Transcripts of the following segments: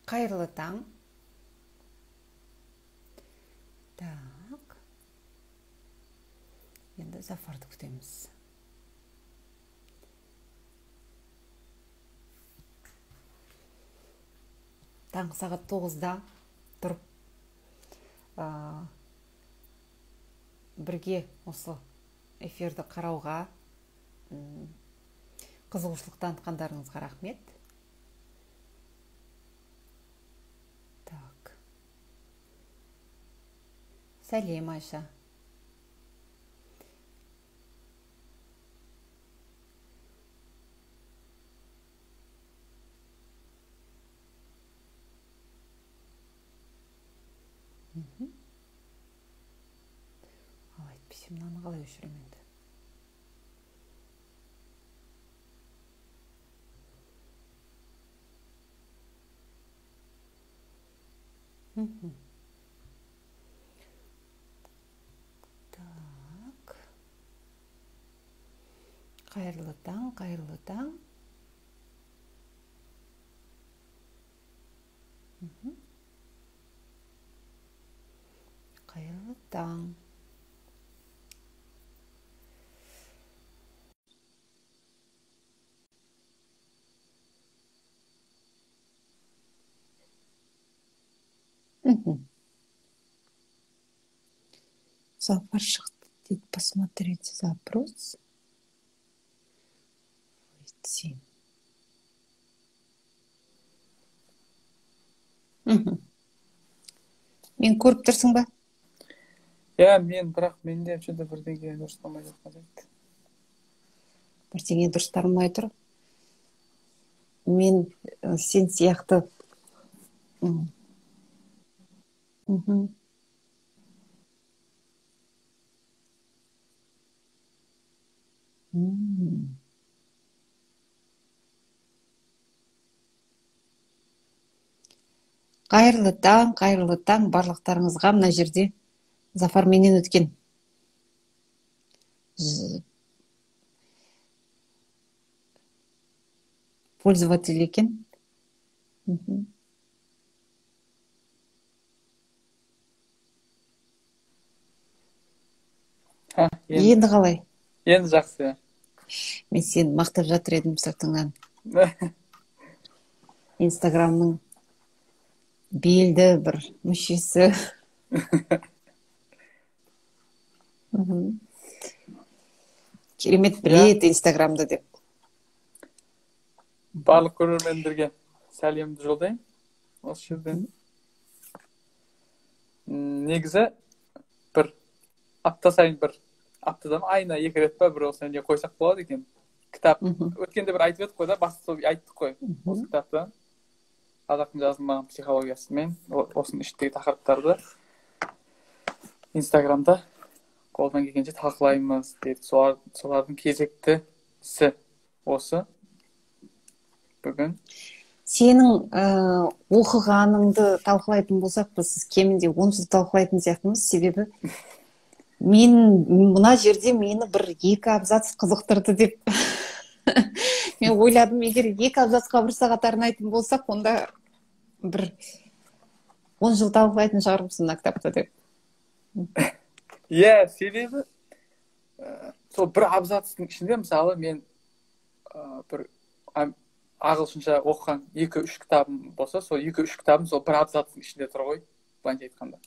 Қайырлы таң. Так. Енді Зафарды күтеміз. Таңғы сағат 9-да тұрып бірге осы эфирді қарауға қызығушылық танытқандарыңызға рахмет. Так. Сәлем, Айша. Ал әйтпесе мынаны қалай өшіремін енді? Так. Қайырлы таң, қайырлы таң. Қайырлы таң. Зафар шықты дейді, посмотреть запрос. Войти. Мен көріп тұрсың ба? Иә, мен, бірақ менде что-то бірдеңе дұрысталмай жатқан сияқты. Бірдеңе дұрысталмай тұр. Мен сен сияқты Қайырлы таң, қайырлы таң барлықтарыңызға. Мына жерде Зафар менен өткен пользователь екен. Енді қалай? Енді жақсы. Мен сені мақтап жатыр едім сыртыңнан. Инстаграмның белді бір мүшесі. Керемет біледі Инстаграмды деп. Барлық көрермендерге сәлемді жолдаймын осы жерден. Негізі бір апта сайын, бір аптадан айына 2 рет па бір осындай не қойсақ болады екен. Кітап. Өткенде бір айтып едік қой да, басты айттық қой. Осы кітапты. Қазақтың жазылмаған психологиясы мен осының іштегі тақырыптарды Инстаграмда қолдан келгенше талқылаймыз дедік. Солардың кезектісі осы бүгін. Сенің оқығаныңды талқылайтын болсақ, біз кемінде 10 жыл талқылайтын сияқтымыз. Себебі мен мына жерде мені бір 2 абзац қызықтырды деп мен ойладым, егер 2 абзацқа 1 сағат арнайтын болсақ, онда бір 10 жыл талқылайтын шығармыз мына кітапты деп. Иә, себебі сол бір абзацтың ішінде, мысалы, мен бір ағылшынша оқыған 2-3 кітабым болса, сол 2-3 кітабым сол бір абзацтың ішінде тұр ғой, былайша айтқанда.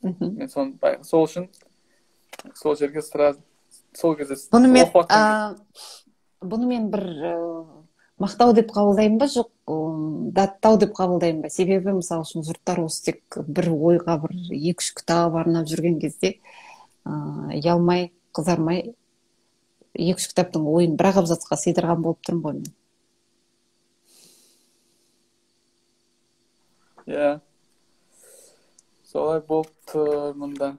Мен соны сол үшін сол жерге сразу сол кезде бұны мен бір мақтау деп қабылдаймын ба, жоқ даттау деп қабылдаймын ба? Себебі мысалы үшін жұрттар осы тек бір ойға бір 2-3 кітап арнап жүрген кезде ұялмай, қызармай 2-3 кітаптың ойын бір ақ абзацқа сыйдырған болып тұрмын ғой мен. Иә. Солай болып тұр мұнда.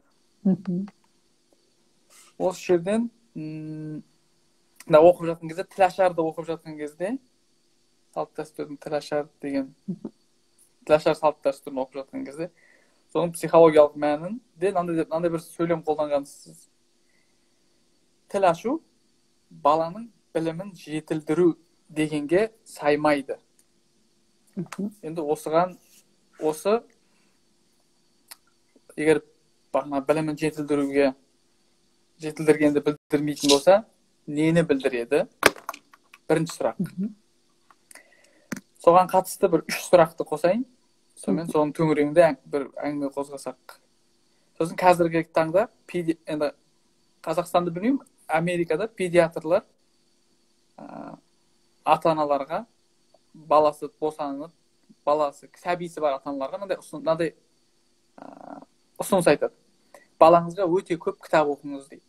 Осы жерден мына оқып жатқан кезде, тілашарды оқып жатқан кезде, салт дәстүрдің тілашар деген, тілашар салт дәстүрін оқып жатқан кезде, соның психологиялық мәнінде мынандай бір сөйлем қолданғансыз. Тіл ашу баланың білімін жетілдіру дегенге саймайды. Енді осыған осы егер бағана білімін жетілдіргенді білдірмейтін болса, нені білдіреді? Бірінші сұрақ. Соған қатысты бір 3 сұрақты қосайын. Сонымен соның төңірегінде бір әңгіме қозғасақ. Сосын қазіргі таңда енді Қазақстанды білмеймін, Америкада педиатрлар ата-аналарға баласы босанып, баласы сәбисі бар ата-аналарға мынандай ұсыныс айтады. Балаңызға өте көп кітап оқыңыз дейді.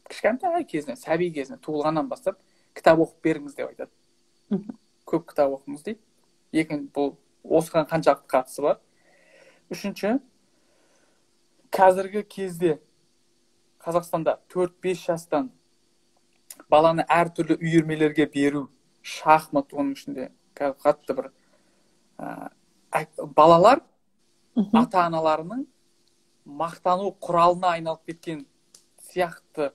Кішкентай кезінен, сәби кезінен, туылғаннан бастап кітап оқып беріңіз деп айтады. Көп кітап оқыңыз дейді. Екінші, бұл осыған қаншалықты қатысы бар. Үшінші, қазіргі кезде Қазақстанда 4-5 жастан баланы әртүрлі үйірмелерге беру, шахмат оның ішінде қатты бір балалар ата-аналарының мақтану құралына айналып кеткен сияқты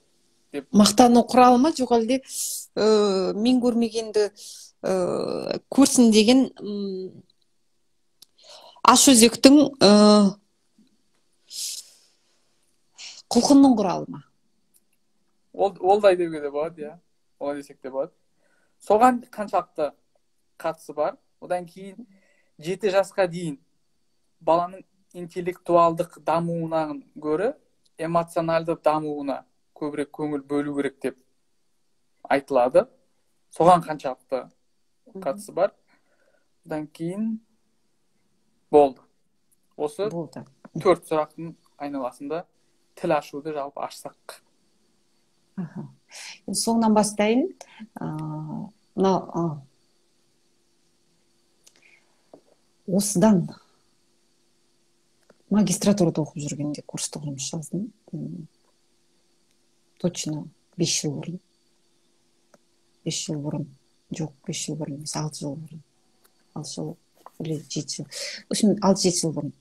деп. Мақтану құралы ма, жоқ әлде мен көрмегенді көрсін деген аш өзектің құлқынның құралы ма? Ол да деуге де болады, иә. Олай десек те болады. Соған қаншалықты қатысы бар. Одан кейін 7 жасқа дейін баланың интеллектуалдық дамуынан гөрі эмоционалды дамуына көбірек көңіл бөлу керек деп айтылады. Соған қаншалықты қатысы бар. Одан кейін болды. Осы болды. 4 сұрақтың айналасында тіл ашуды жалпы ашсақ. Соңынан бастайын. Осыдан магистратурада оқып жүргенде курстық жұмыс жаздым. Точно 5 жыл бұрын. 5 жыл бұрын. Жоқ, 5 жыл бұрын емес, 6 жыл бұрын. 6 жыл или 7 жыл. В общем, 6-7 жыл бұрын.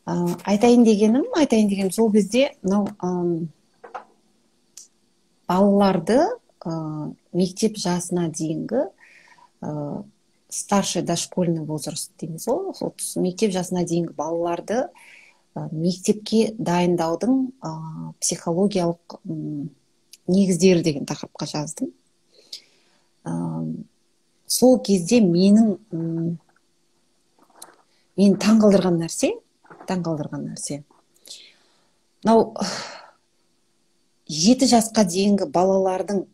Айтайын дегенім сол кезде мынау балаларды мектеп жасына дейінгі старший дошкольный возраст дейміз ғой, мектеп жасына дейінгі балаларды мектепке дайындаудың психологиялық негіздері деген тақырыпқа жаздым. Сол кезде мені таңғалдырған нәрсе мынау 7 жасқа дейінгі балалардың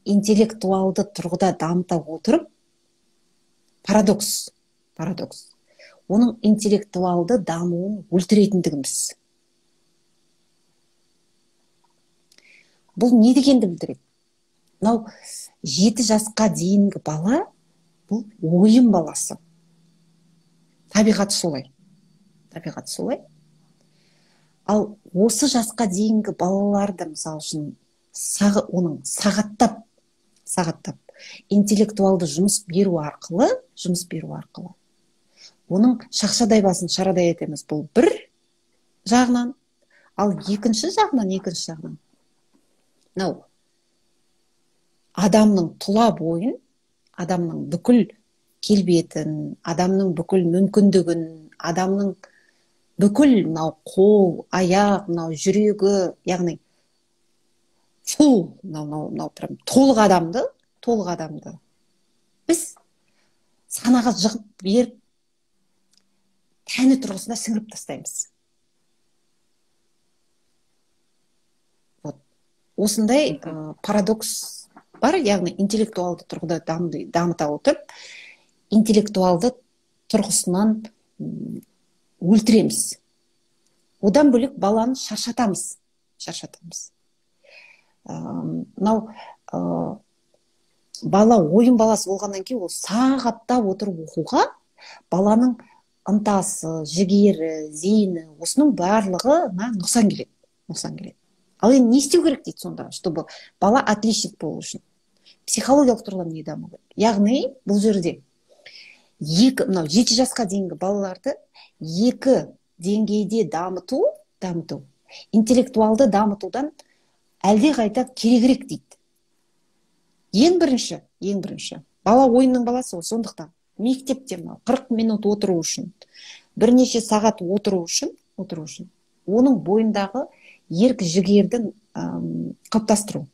интеллектуалды тұрғыда дамыта отырып, парадокс, оның интеллектуалды дамуын өлтіретіндігіміз. Бұл не дегенді білдіреді? Мынау 7 жасқа дейінгі бала бұл ойын баласы. Табиғаты солай. Ал осы жасқа дейінгі балаларды, мысалы үшін, оның сағаттап интеллектуалды жұмыс беру арқылы, оның шақшадай басын шарадай етеміз. Бұл бір жағынан, ал екінші жағынан, мынау адамның тұла бойын, адамның бүкіл келбетін, адамның бүкіл мүмкіндігін, адамның бүкіл мынау қол, аяқ, мынау жүрегі, яғни фул, мынау прям толық адамды біз санаға жығып беріп, тәні тұрғысында сіңіріп тастаймыз. Вот. Осындай парадокс бар, яғни интеллектуалды тұрғыда дамыта отырып, интеллектуалды тұрғысынан өлтіреміз. Одан бөлек баланы шаршатамыз. Мынау бала ойын баласы болғаннан кейін ол сағаттап отырып оқуға баланың ынтасы, жігері, зейіні, осының барлығы нұқсан келеді. Ал енді не істеу керек дейді сонда, чтобы бала отличник болу үшін? Психологиялық тұрғыдан не даму керек? Яғни бұл жерде мынау 7 жасқа дейінгі балаларды 2 деңгейде дамыту, интеллектуалды дамытудан әлде қайта керегірек дейді. Ең бірінші, Бала ойынның баласы ғой, сондықтан мектепте мынау 40 минут отыру үшін, бірнеше сағат отыру үшін, оның бойындағы ерік жігерді қалыптастыру.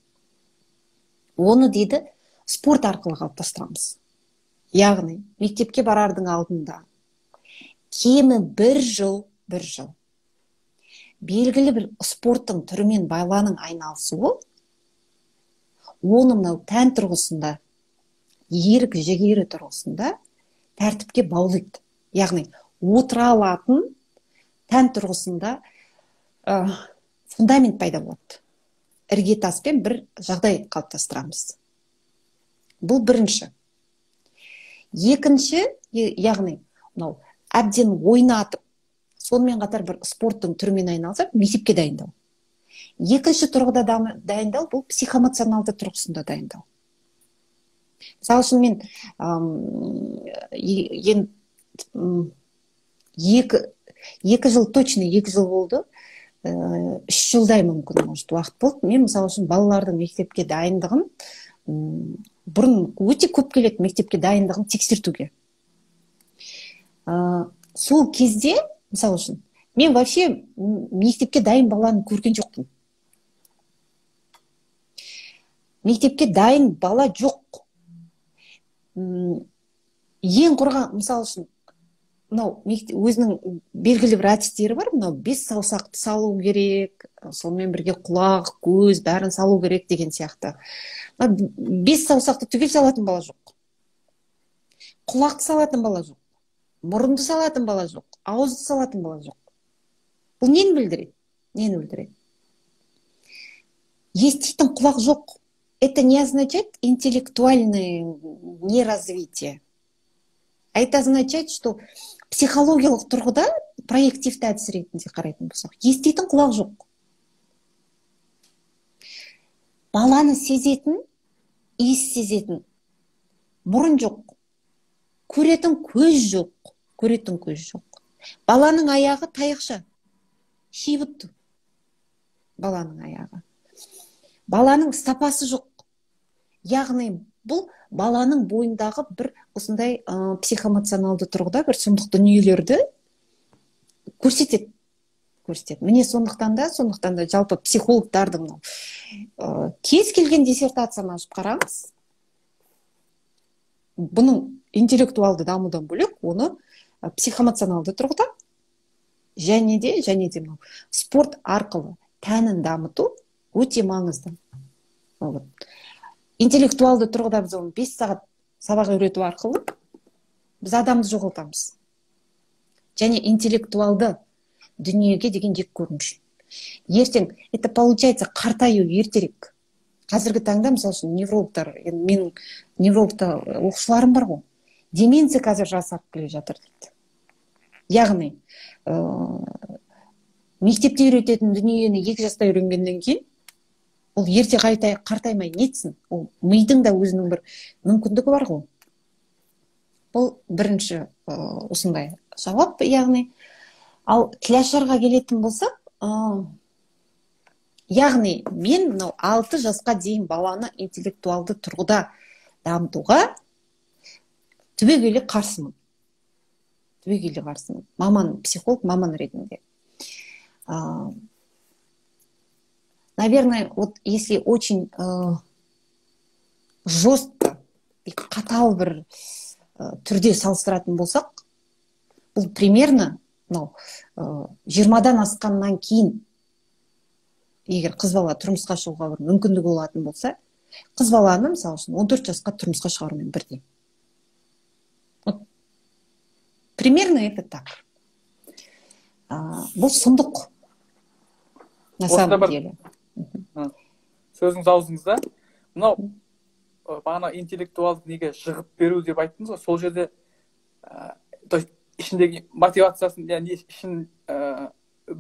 Оны дейді спорт арқылы қалыптастырамыз. Яғни мектепке барардың алдында кемі бір жыл белгілі бір спорттың түрімен баланың айналысуы, оны мынау тән тұрғысында, ерік жігері тұрғысында тәртіпке баулиды. Яғни отыра алатын тән тұрғысында фундамент пайда болады. Іргетаспен бір жағдай қалыптастырамыз. Бұл бірінші. Екінші, яғни мынау әбден ойнатып, сонымен қатар бір спорттың түрімен айналысып, мектепке дайындау. Екінші тұрғыда дайындау, бұл психоэмоционалды тұрғысында дайындау. Мысалы үшін мен екі жыл, точно 2 жыл болды, 3 жылдай мүмкін, может, уақыт болды. Мен мысалы үшін балалардың мектепке дайындығын, бұрын өте көп келеді мектепке дайындығын тексертуге. Сол кезде, мысалы үшін, мен вообще мектепке дайын баланы көрген жоқпын. Мектепке дайын бала жоқ. Ең құрған, мысалы үшін, мынау өзінің белгілі бір әдістері бар, мынау 5 саусақты салу керек, сонымен бірге құлақ, көз, бәрін салу керек деген сияқты. 5 саусақты түгел салатын бала жоқ. Құлақты салатын бала жоқ. Мұрынды салатын бала жоқ. Ауызды салатын бала жоқ. Бұл нені білдіреді? Нені білдіреді? Еститін құлақ жоқ. Это не означает интеллектуальное неразвитие. А это означает, что психологиялық тұрғыда проективті әдіс ретінде қарайтын болсақ, еститін құлақ жоқ. Баланы сезетін, иіс сезетін мұрын жоқ. Көретін көз жоқ. Көретін көз жоқ. Баланың аяғы таяқша. Шибытты. Баланың аяғы. Баланың сапасы жоқ. Яғни бұл баланың бойындағы бір осындай психоэмоционалды тұрғыда бір сұмдық дүниелерді көрсетеді. Міне сондықтан да жалпы психологтардың кез келген диссертацияны ашып қараңыз, бұның интеллектуалды дамудан бөлек, оны психоэмоционалды тұрғыда және де мынау спорт арқылы тәнін дамыту өте маңызды. Вот. Интеллектуалды тұрғыда біз оны 5 сағат сабақ үйрету арқылы біз адамды жоғалтамыз. Және интеллектуалды дүниеге деген жек көрініш. Ертең, это получается қартаю ертерек. Қазіргі таңда, мысалы үшін, неврологтар, енді менің неврологта оқушыларым бар ғой, деменция қазір жасап келе жатыр дейді. Яғни, мектепте үйрететін дүниені 2 жаста үйренгеннен кейін, ол ерте қартаймай нетсін? Ол мидың да өзінің бір мүмкіндігі бар ғой. Бұл бірінші осындай жауап, яғни. Ал тілашарға келетін болсақ, яғни мен мынау 6 жасқа дейін баланы интеллектуалды тұрғыда дамытуға түбегейлі қарсымын. Түбегейлі қарсымын. Маман, психолог, маман ретінде. Наверное, вот если очень жестко и қатал бір түрде салыстыратын болсақ, бұл примерно мынау 20-дан асқаннан кейін, егер қыз бала тұрмысқа шығуға бір мүмкіндігі болатын болса, қыз баланы, мысалы үшін, 14 жасқа тұрмысқа шығарумен бірдей. Вот. Примерно это так. Бұл сұмдық. На самом деле. Сөзіңіз аузыңызда. Мынау бағана интеллектуалды неге жығып беру деп айттыңыз ғой, сол жерде то есть ішіндегі мотивациясын, яғни ішін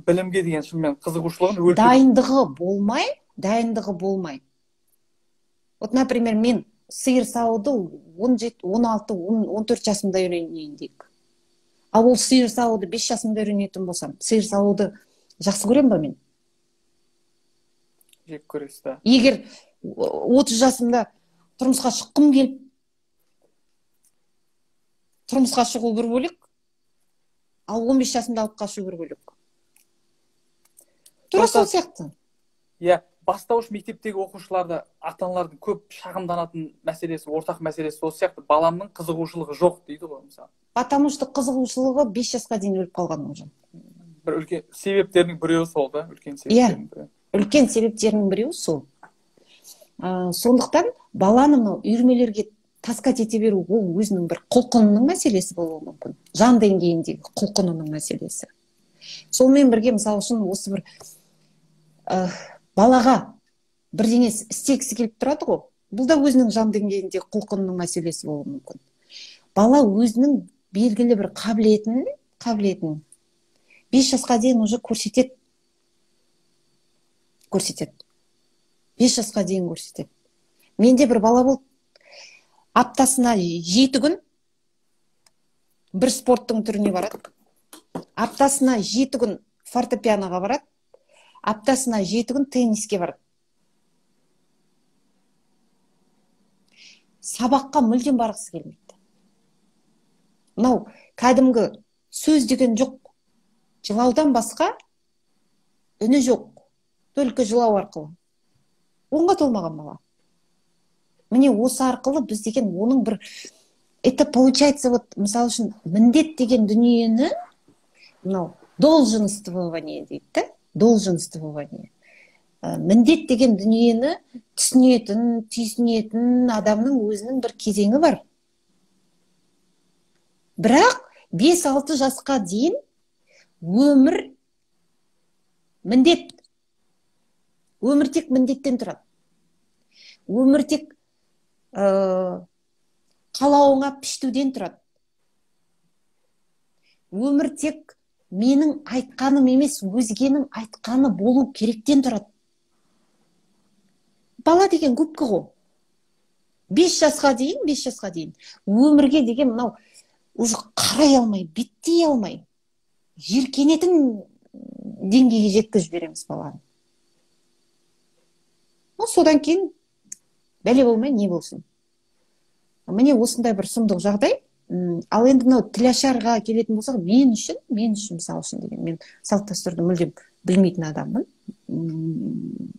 білімге деген шынымен қызығушылығын өлтіру. Дайындығы болмай. Вот, например, мен сиыр сауды 17, 16, 14 жасымда үйренейін дейік. Ал ол сиыр сауды 5 жасымда үйренетін болсам, сиыр сауды жақсы көрем ба мен? Жек көресіз, да. Егер 30 жасымда тұрмысқа шыққым келіп, Тұрмысқа шығу бір бөлек, ал 15 жасында алып қашу бір бөлек. Тура сол сияқты. Иә, бастауыш мектептегі оқушыларда ата-аналардың көп шағымданатын мәселесі, ортақ мәселесі сол сияқты, баламның қызығушылығы жоқ дейді ғой мысалы. Потому что қызығушылығы 5 жасқа дейін өліп қалған уже. Бір үлкен себептерінің біреуі сол да, үлкен себептерінің біреуі. Үлкен себептерінің біреуі сол. Сондықтан баланы мынау үйірмелерге таскать ете беру, ол өзінің бір құлқынының мәселесі болуы мүмкін. Жан деңгейіндегі құлқынының мәселесі. Сонымен бірге мысалы үшін осы бір балаға бірдеңе істегісі келіп тұрады ғой. Бұл да өзінің жан деңгейіндегі құлқынының мәселесі болуы мүмкін. Бала өзінің белгілі бір қабілетін 5 жасқа дейін уже көрсетеді. 5 жасқа дейін көрсетеді. Менде бір бала болды. Аптасына 7 күн бір спорттың түріне барады. Аптасына 7 күн фортепианоға барады. Аптасына 7 күн тенниске барады. Сабаққа мүлдем барғысы келмейді. Мынау кәдімгі сөз деген жоқ. Жылаудан басқа үні жоқ. Только жылау арқылы. 10-ға толмаған бала. Міне осы арқылы біз деген оның бір, это получается вот, мысалы үшін, міндет деген дүниені, мынау долженствование дейді да, долженствование. Міндет деген дүниені түсінетін, түйсінетін адамның өзінің бір кезеңі бар. Бірақ 5-6 жасқа дейін өмір міндет. Өмір тек міндеттен тұрады. Өмір тек қалауыңа піштуден тұрады. Өмір тек менің айтқаным емес, өзгенің айтқаны болу керектен тұрады. Бала деген губка ғой. 5 жасқа дейін өмірге деген мынау уже қарай алмай, беттей алмай, жиіркенетін деңгейге жеткізіп жібереміз баланы. Содан кейін бәле болмай не болсын. Міне осындай бір сұмдық жағдай. Ал енді мынау тілашарға келетін болсақ, мен үшін мысалы үшін деген, мен салт дәстүрді мүлдем білмейтін адаммын.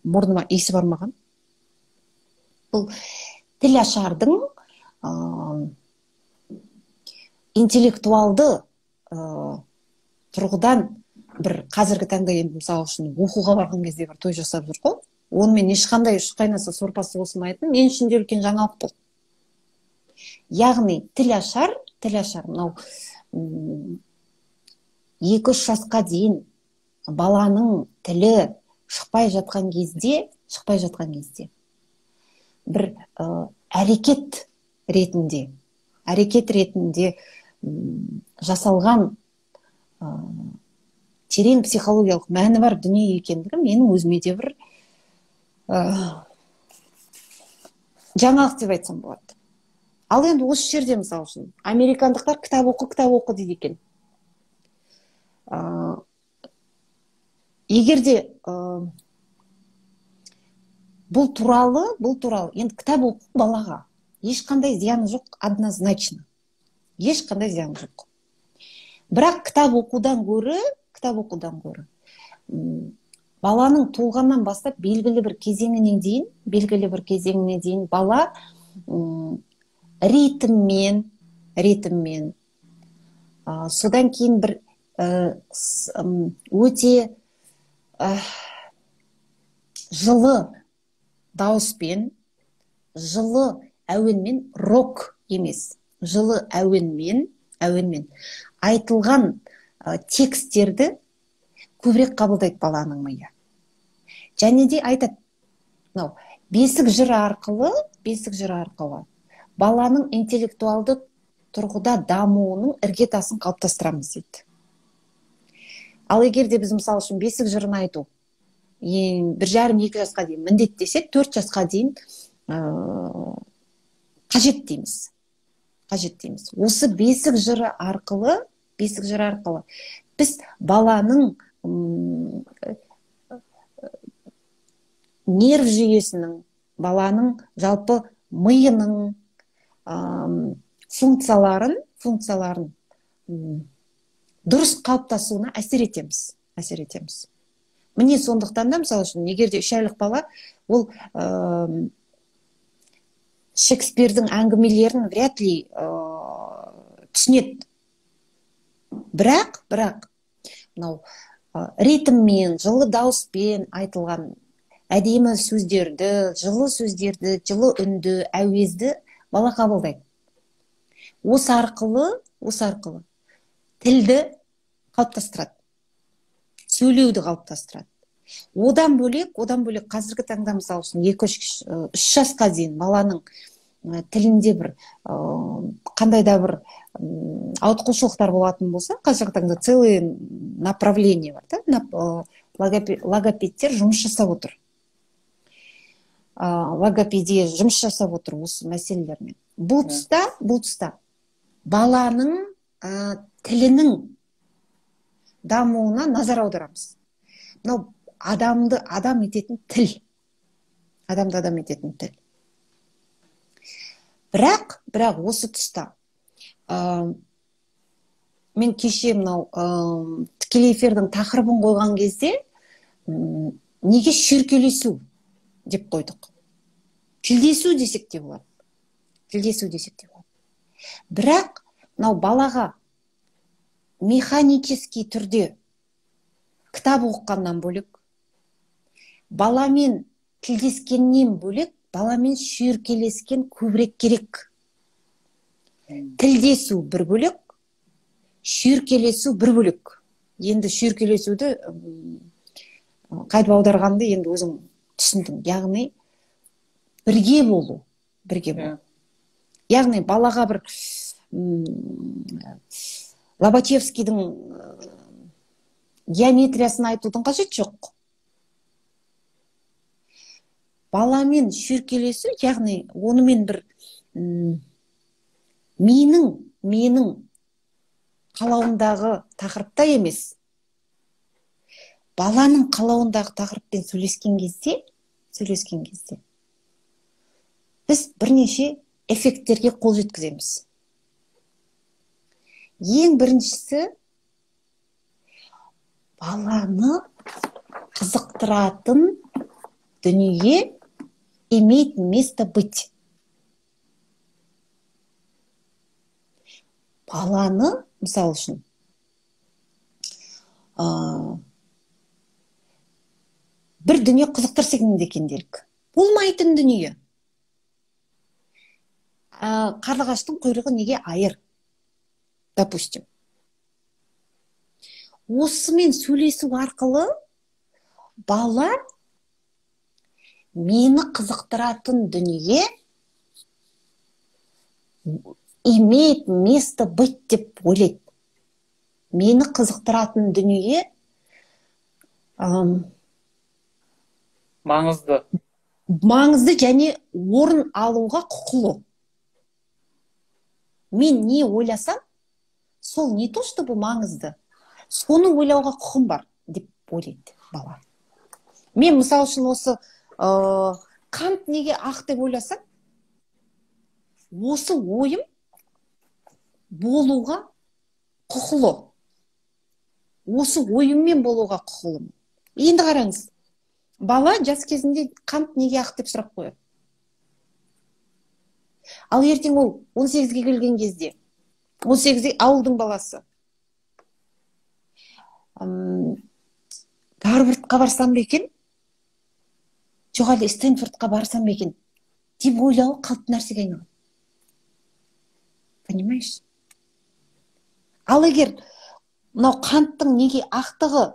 Мұрныма иісі бармаған. Бұл тілашардың интеллектуалды тұрғыдан бір қазіргі таңда енді мысалы үшін оқуға барған кезде бір той жасап жүр ғой. Онымен ешқандай ұшы қайнаса сорпасы қосылмайтын, мен үшін де үлкен жаңалық болды. Яғни тіл ашар мынау 2-3 жасқа дейін баланың тілі шықпай жатқан кезде бір әрекет ретінде жасалған терең психологиялық мәні бар дүние екендігі менің өзіме де бір жаңалық деп айтсам болады. Ал енді осы жерде мысалы үшін американдықтар кітап оқы дейді екен. Егер де бұл туралы енді кітап оқу балаға ешқандай зияны жоқ, однозначно. Ешқандай зияны жоқ. Бірақ кітап оқудан гөрі баланың туылғаннан бастап белгілі бір кезеңіне дейін бала ритммен, содан кейін бір өте жылы дауыспен, жылы әуенмен, рок емес, жылы әуенмен айтылған тексттерді көбірек қабылдайды баланың миы. Және де айтады, мынау бесік жыры арқылы баланың интеллектуалды тұрғыда дамуының іргетасын қалыптастырамыз дейді. Ал егер де біз мысалы үшін бесік жырын айту 1,5-2 жасқа дейін міндеттесек, 4 жасқа дейін қажет дейміз. Осы бесік жыры арқылы біз баланың нерв жүйесінің, баланың жалпы миының функцияларын функцияларын дұрыс қалыптасуына әсер етеміз, әсер етеміз. Міне, сондықтан да, мысалы үшін, егер де 3 айлық бала ол Шекспирдің әңгімелерін вряд ли түсінеді. Бірақ мынау ритммен, жылы дауыспен айтылған әдемі сөздерді, жылы сөздерді, жылы үнді, әуезді бала қабылдайды. Осы арқылы тілді қалыптастырады, сөйлеуді қалыптастырады. Одан бөлек қазіргі таңда, мысалы үшін, 2-3 жасқа дейін баланың тілінде бір қандай да бір ауытқушылықтар болатын болса, қазіргі таңда целое направление бар, да? Логопедтер жұмыс жасап отыр. Логопедия жұмыс жасап отыр осы мәселелермен. Бұл тұста баланың тілінің дамуына назар аударамыз. Мынау адамды адам ететін тіл. Адамды адам ететін тіл. Бірақ осы тұста мен кеше мынау тікелей эфирдің тақырыбын қойған кезде неге шүйіркелесу деп қойдық. Тілдесу десек те болады. Тілдесу десек те болады. Бірақ мынау балаға механический түрде кітап оқығаннан бөлек, баламен тілдескеннен бөлек, баламен шүйіркелескен көбірек керек. Тілдесу бір бөлек, шүйіркелесу бір бөлек. Енді шүйіркелесуді қайтып аударғанды енді өзің түсіндің. Яғни бірге болу, бірге болу. Яғни балаға бір Лобачевскийдің геометриясын айтудың қажеті жоқ. Баламен шүйіркелесу, яғни онымен бір менің қалауындағы тақырыпта емес, баланың қалауындағы тақырыппен сөйлескен кезде біз бірнеше эффекттерге қол жеткіземіз. Ең біріншісі, баланы қызықтыратын дүние имеет место быть. Баланы, мысалы үшін, бір дүние қызықтырса екен делік. Болмайтын дүние. Қарлығаштың құйрығы неге айыр? Допустим. Осымен сөйлесу арқылы бала мені қызықтыратын дүние имеет место быть деп ойлайды. Мені қызықтыратын дүние маңызды. Маңызды және орын алуға құқылы. Мен не ойласам, сол не то чтобы маңызды, соны ойлауға құқым бар деп ойлайды бала. Мен мысалы үшін осы қант неге ақ деп ойласам, осы ойым болуға құқылы. Осы ойыммен болуға құқылымын. Енді қараңыз, бала жас кезінде қант неге ақ деп сұрақ қояды. Ал ертең ол 18-ге келген кезде, 18-де ауылдың баласы, Гарвардқа барсам ба екен, жоқ әлде Стэнфордқа барсам ба екен деп ойлауы қалыпты нәрсеге айналады. Понимаешь? Ал егер мынау қанттың неге ақтығы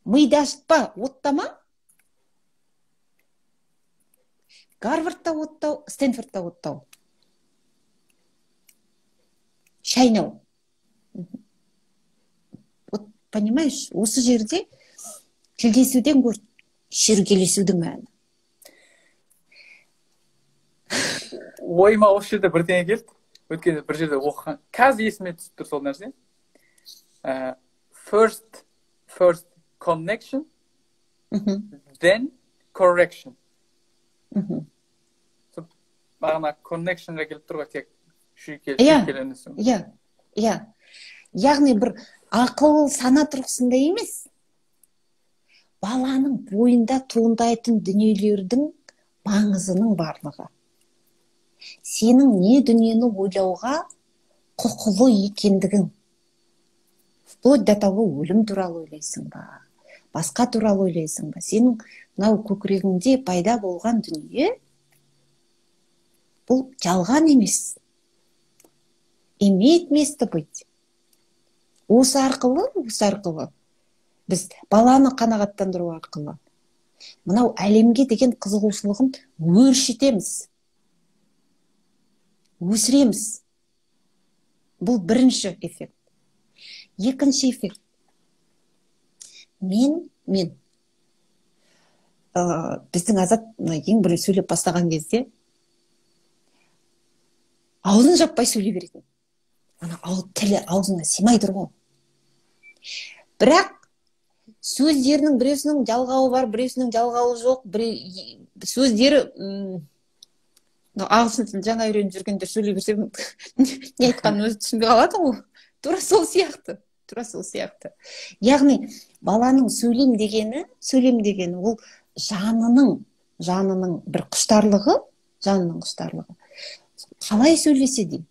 миды ашытпа, оттама, Гарвардта оттау, Стэнфордта оттау, шайнау. Вот, понимаешь, осы жерде тілдесуден гөрі шүйіркелесудің мәні. Ойыма осы жерде бірдеңе келді. Өткенде бір жерде оқыған, қазір есіме түсіп тұр сол нәрсе. First connection, then correction. Бағана connectionға келіп тұр ғой тек. Шүйкеленесің. Иә, иә. Яғни бір ақыл, сана тұрғысында емес, баланың бойында туындайтын дүниелердің маңызының барлығы. Сенің не дүниені ойлауға құқылы екендігің. Вплоть до того, өлім туралы ойлайсың ба, басқа туралы ойлайсың ба, сенің мынау көкірегіңде пайда болған дүние бұл жалған емес. Имеет место быть. Осы арқылы біз баланы қанағаттандыру арқылы мынау әлемге деген қызығушылығын өршітеміз, өсіреміз. Бұл бірінші эффект. Екінші эффект. Мен біздің Азат ең бірінші сөйлеп бастаған кезде аузын жаппай сөйлей беретін. Ана тілі аузына сыймай тұр ғой. Бірақ сөздерінің біреусінің жалғауы бар, біреусінің жалғауы жоқ, сөздері ағылшын тілін жаңа үйреніп жүргендер сөйлей берсе не айтқанын өзі түсінбей қалады ғой. Тура сол сияқты. Тура сол сияқты. Яғни баланың сөйлем дегені ол жанының бір құштарлығы, жанының құштарлығы. Қалай сөйлесе де,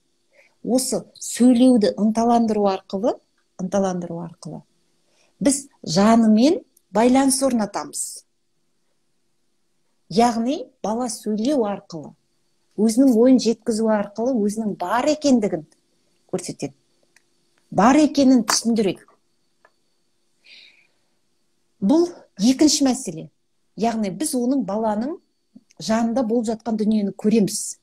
осы сөйлеуді ынталандыру арқылы біз жанымен байланыс орнатамыз. Яғни бала сөйлеу арқылы, өзінің ойын жеткізу арқылы өзінің бар екендігін көрсетеді. Бар екенін түсіндіреді. Бұл екінші мәселе. Яғни біз оның баланың жанында болып жатқан дүниені көреміз.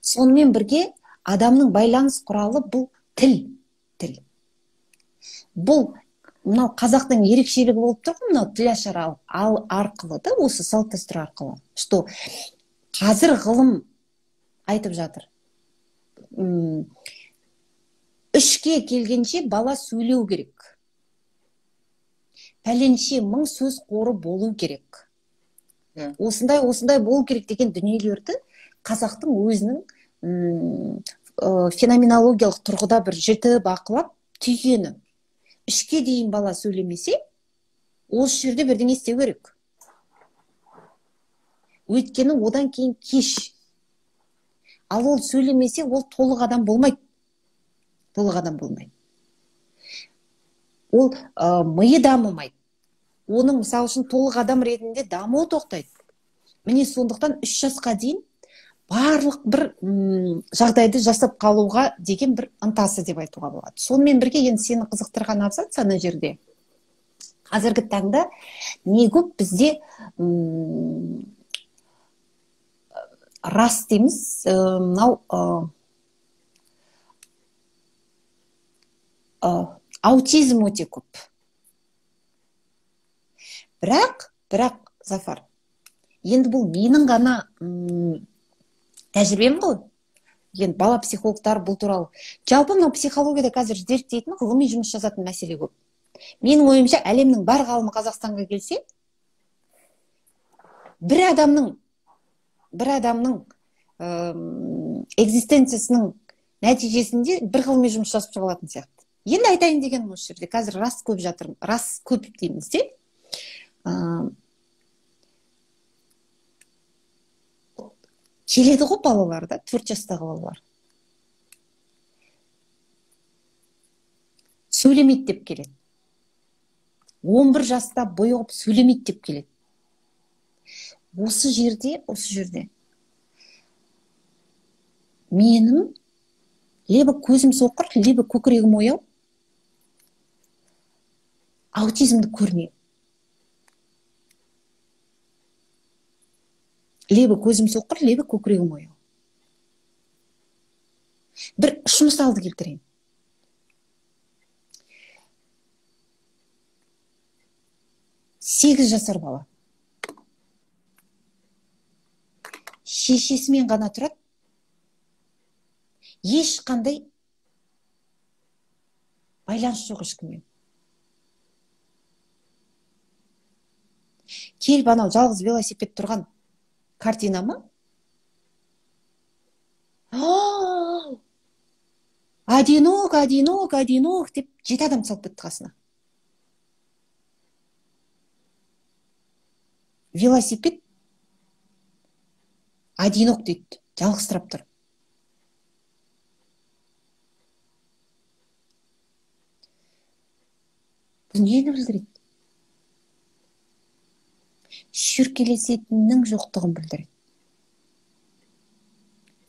Сонымен бірге адамның байланыс құралы бұл тіл. Тіл. Бұл мынау қазақтың ерекшелігі болып тұр ғой, мынау тіл ашар ал арқылы да, осы салт дәстүр арқылы. Что қазір ғылым айтып жатыр. 3-ке келгенше бала сөйлеу керек. Пәленше мың сөз қоры болу керек. Осындай осындай болу керек деген дүниелерді қазақтың өзінің феноменологиялық тұрғыда бір жіті бақылап түйгені. 3-ке дейін бала сөйлемесе, осы жерде бірдеңе істеу керек. Өйткені одан кейін кеш. Ал ол сөйлемесе, ол толық адам болмайды. Толық адам болмайды. Ол миы дамымайды. Оның мысалы үшін толық адам ретінде дамуы тоқтайды. Міне сондықтан 3 жасқа дейін барлық бір жағдайды жасап қалуға деген бір ынтасы деп айтуға болады. Сонымен бірге енді сені қызықтырған абзац ана жерде. Қазіргі таңда не көп бізде рас дейміз, мынау аутизм өте көп. Бірақ, Зафар, енді бұл менің ғана тәжірибем ғой. Енді бала психологтар бұл туралы. Жалпы мынау психологияда қазір зерттейтін, ғылыми жұмыс жазатын мәселе көп. Менің ойымша, әлемнің бар ғалымы Қазақстанға келсе, бір адамның экзистенциясының нәтижесінде бір ғылыми жұмыс жазып шыға алатын сияқты. Енді айтайын дегенім осы жерде, қазір рас көп жатыр, рас көп дейміз де. Келеді ғой балалар да, 4 жастағы балалар. Сөйлемейді деп келеді. 11 жаста бұйығып сөйлемейді деп келеді. Осы жерде менің либо көзім соқыр, либо көкірегім ояу, аутизмді көрмеймін. Либо көзім соқыр, либо көкірегім ояу. Бір үш мысалды келтірейін. 8 жасар бала. Шешесімен ғана тұрады. Ешқандай байланыс жоқ ешкіммен. Келіп анау жалғыз велосипед тұрған картина ма? Одинок, одинок, одинок деп 7 адам салып кетті қасына. Велосипед одинок дейді, жалғызсырап тұр. Бұл нені білдіреді? Шүйіркелесетіннің жоқтығын білдіреді.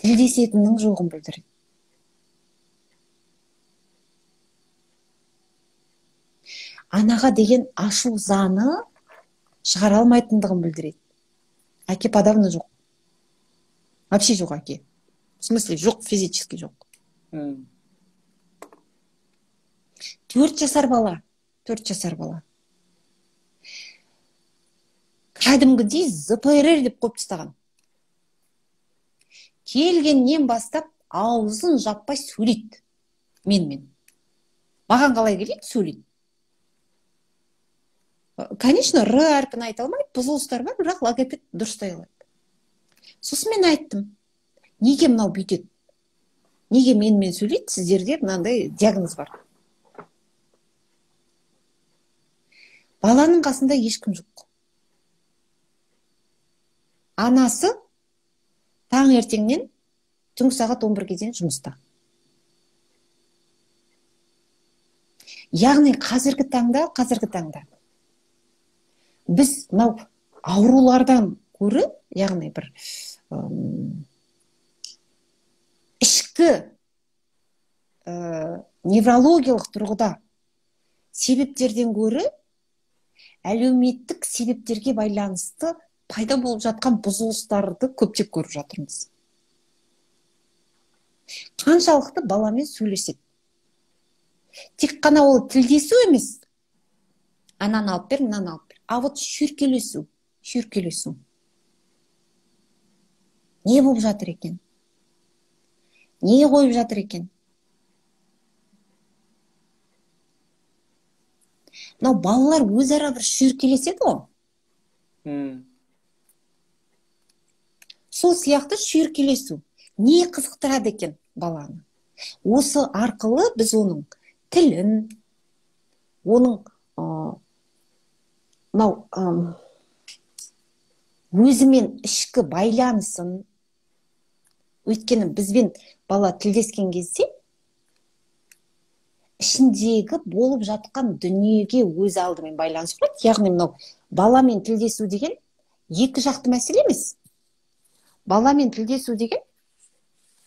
Тілдесетіннің жоғын білдіреді. Анаға деген ашу заны шығара алмайтындығын білдіреді. Әке подавно жоқ. Вообще жоқ әке. В смысле, жоқ, физически жоқ. 4 жасар бала. 4 жасар бала. Кәдімгідей ЗПРР деп қойып тастаған. Келгеннен бастап аузын жаппай сөйлейді. Менімен. Маған қалай келеді, сөйлейді. Конечно, Р әрпін айта алмайды, бұзылыстар бар, бірақ логопед дұрыстай алады. Сосын мен айттым, неге мынау бүйтеді? Неге менімен сөйлейді, сіздерде мынандай диагноз бар. Баланың қасында ешкім жоқ. Анасы таңертеңнен түнгі сағат 11-ге дейін жұмыста. Яғни қазіргі таңда біз мынау аурулардан көрі, яғни бір ішкі неврологиялық тұрғыда себептерден көрі әлеуметтік себептерге байланысты пайда болып жатқан бұзылыстарды көптеп көріп жатырмыз. Қаншалықты баламен сөйлеседі. Тек қана ол тілдесу емес, ананы алып бер, мынаны алып бер. А вот шүйіркелесу. Не болып жатыр екен? Не қойып жатыр екен? Мынау балалар өзара бір шүйіркелеседі ғой. Сол сияқты шүйіркелесу. Не қызықтырады екен баланы? Осы арқылы біз оның тілін, оның мынау өзімен ішкі байланысын, өйткені бізбен бала тілдескен кезде ішіндегі болып жатқан дүниеге өз алдымен байланыс құрады. Яғни мынау баламен тілдесу деген екі жақты мәселе емес. Баламен тілдесу деген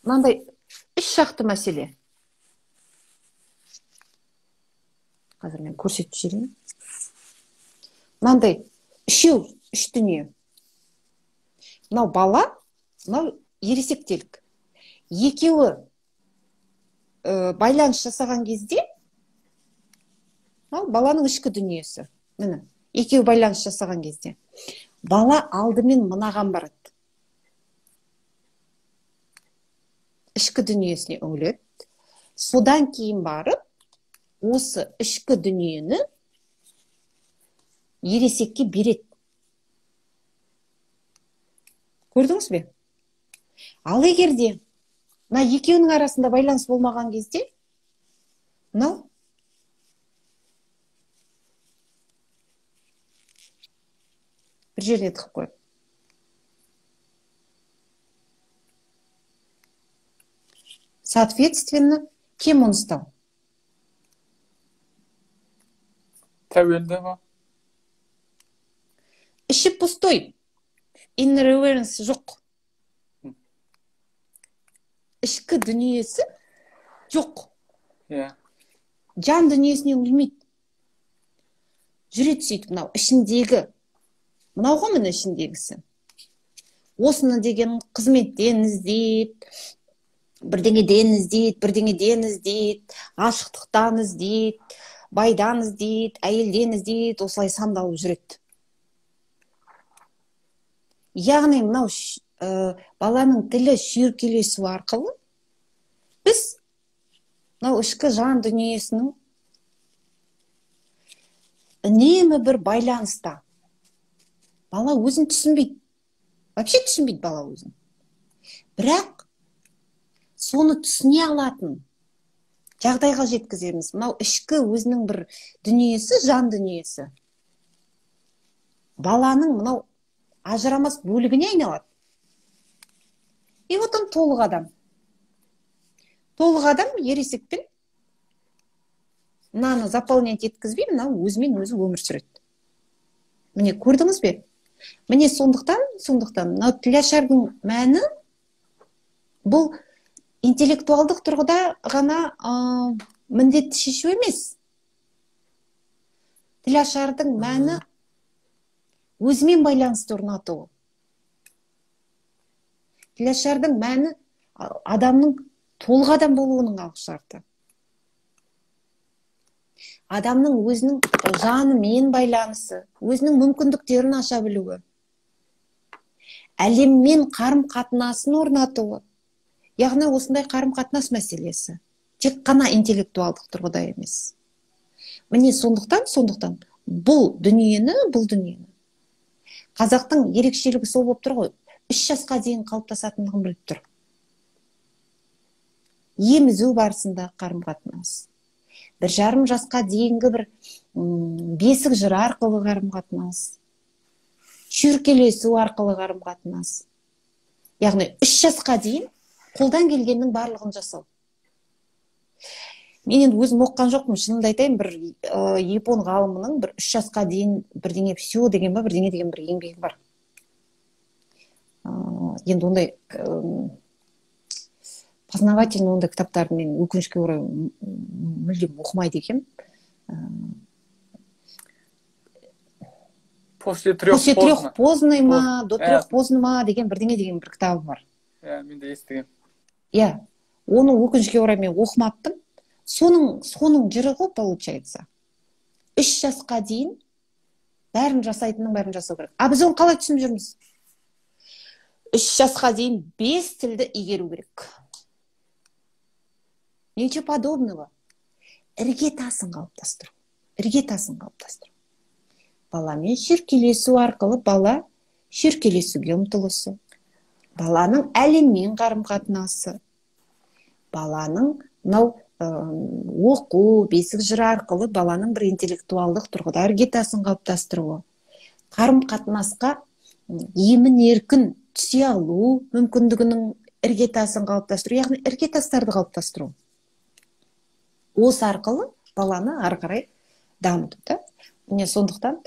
мынандай үш жақты мәселе. Қазір мен көрсетіп жіберейін. Мынандай үшеу, үш дүние. Мынау бала, мынау ересектелік. Екеуі байланыс жасаған кезде, мынау баланың ішкі дүниесі. Міне, екеуі байланыс жасаған кезде бала алдымен мынаған барады. Ішкі дүниесіне үңіледі. Содан кейін барып, осы ішкі дүниені ересекке береді. Көрдіңіз бе? Ал егер де мына екеуінің арасында байланыс болмаған кезде, мынау бір жеріне тығып қояды. Соответственно, кем он стал? Тәуелді ма? Іші пустой. Inner awareness жоқ. Ішкі дүниесі жоқ. Yeah. Жан дүниесіне үңілмейді. Жүреді сөйтіп мынау ішіндегі. Мынау ғой міне ішіндегісі. Осыны деген қызметтен іздейді, бірдеңеден іздейді, бірдеңеден іздейді, ғашықтықтан іздейді, байдан іздейді, әйелден іздейді, осылай сандалып жүреді. Яғни мынау баланың тілі шүйіркелесу арқылы біз мынау ішкі жан дүниесінің үнемі бір байланыста. Бала өзін түсінбейді. Вообще түсінбейді бала өзін. Бірақ соны түсіне алатын жағдайға жеткіземіз. Мынау ішкі өзінің бір дүниесі, жан дүниесі. Баланың мынау ажырамас бөлігіне айналады. И вот он толық адам. Толық адам ересекпен мынаны заполнять еткізбей, мынау өзімен өзі өмір сүреді. Міне, көрдіңіз бе? Міне, сондықтан мынау тілашардың мәні бұл интеллектуалдық тұрғыда ғана міндетті шешу емес. Тілашардың мәні өзімен байланысты орнату. Тілашардың мәні адамның толық адам болуының алғышарты. Адамның өзінің жанымен байланысы, өзінің мүмкіндіктерін аша білуі, әлеммен қарым-қатынасын орнатуы. Яғни осындай қарым-қатынас мәселесі. Тек қана интеллектуалдық тұрғыда емес. Міне, сондықтан бұл дүниені қазақтың ерекшелігі сол болып тұр ғой. 3 жасқа дейін қалыптасатындығын біліп тұр. Емізу барысында қарым-қатынас. 1,5 жасқа дейінгі бір бесік жыры арқылы қарым-қатынас, шүйіркелесу арқылы қарым-қатынас. Яғни 3 жасқа дейін қолдан келгеннің барлығын жасау. Мен енді өзім оқыған жоқпын, шынымды айтайын, бір япон ғалымының бір 3 жасқа дейін бірдеңе все деген ба, бірдеңе деген бір еңбегі бар. Енді ондай познавательный ондай кітаптарды мен өкінішке орай мүлдем оқымайды екенмін. После трех поздно ма, до трех поздно ма деген бірдеңе деген бір кітабы бар. Иә, мен де естігем. Иә, оны өкінішке орай мен оқымаппын. Соның жыры ғой, получается. 3 жасқа дейін бәрін жасайтынның бәрін жасау керек. А біз оны қалай түсініп жүрміз? 3 жасқа дейін 5 тілді игеру керек. Ничего подобного. Іргетасын қалыптастыру. Іргетасын қалыптастыру. Баламен шүйіркелесу арқылы бала шүйіркелесуге ұмтылысы, баланың әлеммен қарым-қатынасы, баланың мынау оқу, бесік жыры арқылы баланың бір интеллектуалдық тұрғыда іргетасын қалыптастыруы, қарым-қатынасқа емін-еркін түсе алу мүмкіндігінің іргетасын қалыптастыру, яғни іргетастарды қалыптастыру. Осы арқылы баланы ары қарай дамыту, да? Міне, сондықтан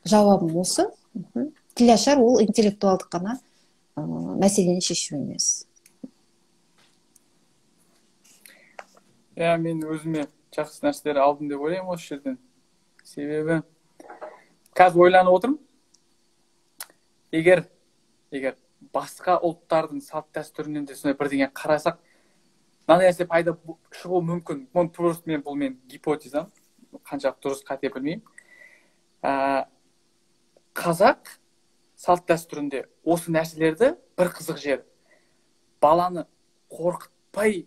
жауабым осы. Тілашар ол интеллектуалдық қана мәселені шешу емес. Иә, мен өзіме жақсы нәрселер алдым деп ойлаймын осы жерден. Себебі қазір ойланып отырмын. Егер басқа ұлттардың салт дәстүрінен де сондай бірдеңе қарасақ, мынандай нәрсе пайда шығуы мүмкін. Мұны просто мен, бұл мен гипотезам, қаншалықты дұрыс қате білмеймін. Қазақ салт дәстүрінде осы нәрселерді бір қызық жері. Баланы қорқытпай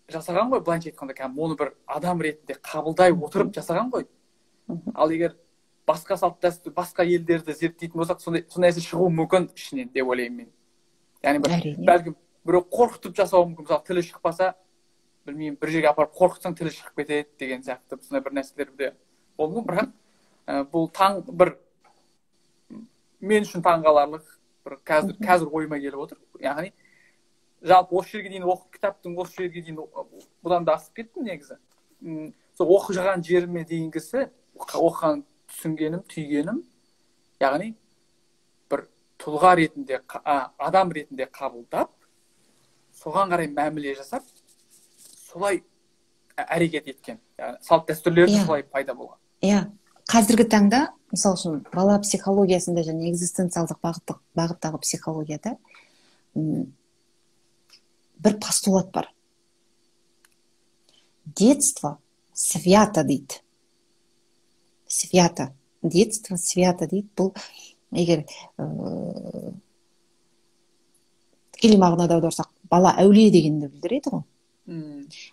жасаған ғой, былайынша айтқанда, кәдімгі оны бір адам ретінде қабылдай отырып жасаған ғой. Ал егер басқа салт дәстүр, басқа елдерді зерттейтін болсақ, сондай нәрсе шығуы мүмкін ішінен деп ойлаймын мен. Яғни бір, бәлкім біреу қорқытып жасауы мүмкін, мысалы тілі шықпаса, білмеймін, бір жерге апарып қорқытсаң тілі шығып кетеді деген сияқты сондай бір нәрселер де болуы мүмкін. Бірақ бұл таң бір мен үшін таңғаларлық бір қазір ойыма келіп отыр. Яғни жалпы осы жерге дейін оқып, кітаптың осы жерге дейін бұдан да асып кеттім негізі. Сол оқыған жеріме дейінгісі, оқыған түсінгенім, түйгенім, яғни бір тұлға ретінде, адам ретінде қабылдап, соған қарай мәміле жасап, солай әрекет еткен. Яғни салт дәстүрлері солай пайда болған. Иә, қазіргі таңда, мысалы үшін, бала психологиясында және экзистенциалдық бағыттағы психологияда бір постулат бар. Детство свято дейді. Свято. Детство свято дейді. Бұл егер тікелей мағынада аударсақ, бала әулие дегенді білдіреді ғой.